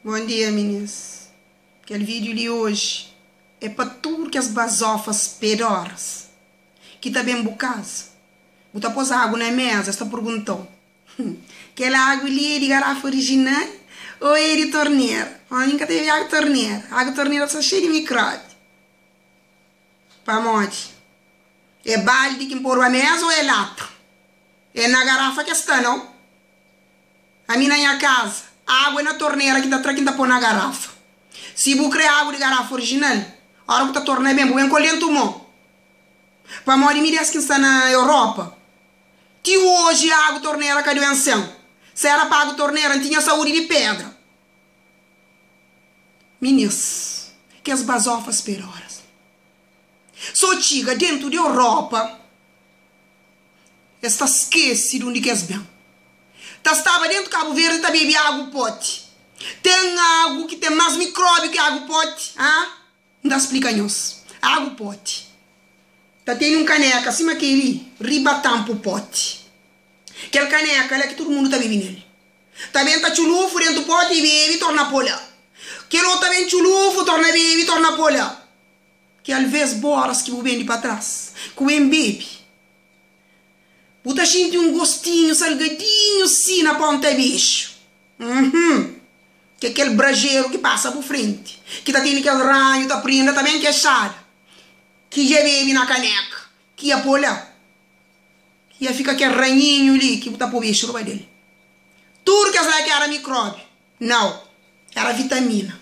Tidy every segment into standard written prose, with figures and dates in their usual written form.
Bom dia minis. Kel vídeo li oji é pa tudu kes bazofas pedoras ki ta ben bu kaza. Bu ta pos agu na meza es ta perguntau, Kel agu li é di garafa orijinal ô é di tornera? Ami N ka ta bebe agu tornera. Agu tornera sta xeiu di mikróbi. Pamodi? É baldi ki N podu ba meza ô é lata? É na garafa ki es sta, nau? Ami na nha kaza, agu é na tornera ki N ta tra ki N ta pô na garafa. Si bu kre agu di garafa orijinal, ora ku ta torna ben, bu ben ku el dentu mô. Pamodi mi des ki N sta na Europa, ti oji agu tornera ka duense-m. Si era pa agu tornera, N tinha saúdi di pedra. Minis, kes bazofas pedoras. So txiga dentu di Europa. Es ta skese di undi ki es ben. Ta staba dentu Kabu Verdi ta bebe agu poti. Ten agu ki ten mas mikrobiu ki agu poti? Ha? N ta splika nhos. Agu poti ta tene un kaneka sima kel-li riba tanpu poti. Kel kaneka la ki tudu mundu ta bebe nel. Ta ben ta txulufu dentu poti i bebe torna po la. Kel otu ta ben txulufu torna bebe torna po la. Ki alvês bo óras ki bu ben di pa tras ku ben bebe, bu ta xinti un gostinhu salgadinhu si na ponta bexu. Uhum. Ki é kel brajeru ki pasa bu frenti, ki ta tene kel ranhu ta prinda ta ben kexada, ki dja bebe na kaneka, ki ia po la, ki ia fika kel ranhinhu li ki bu ta po bexu riba del. Tudu kes la ki era mikróbiu. Nau, éra vitamina.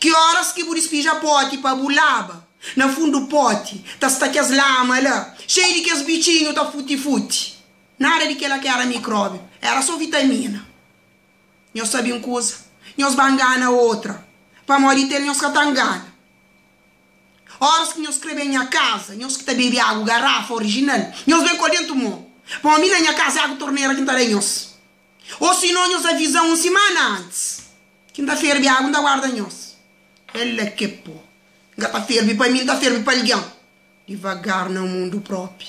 Ki óras ki bu dispija póti pa bu laba, na fundu póti ta sta kes lama la, xeiu di kes bitxinhu ta futi-futi. Nada di kel-la ki éra mikróbiu, éra sô vitamina. Nhos sabe un kuza? Nhos ba ngana otra, pamodi tel nhos ka ta ngana. Óras ki nhos krê ben nha kaza, nhos ki ta bebe agu garafa orijinal, nhos ben ku el déntu mô, pamodi mi na nha kaza é agu tornera ki N ta da nhos. Ô si no, nhos aviza-m un simana antis ki N ta ferbe agu, N ta guarda nhos. El la ke po. N ka ta ferbe pa mi, N ta ferbe pa algen. Divagar na mundu propi.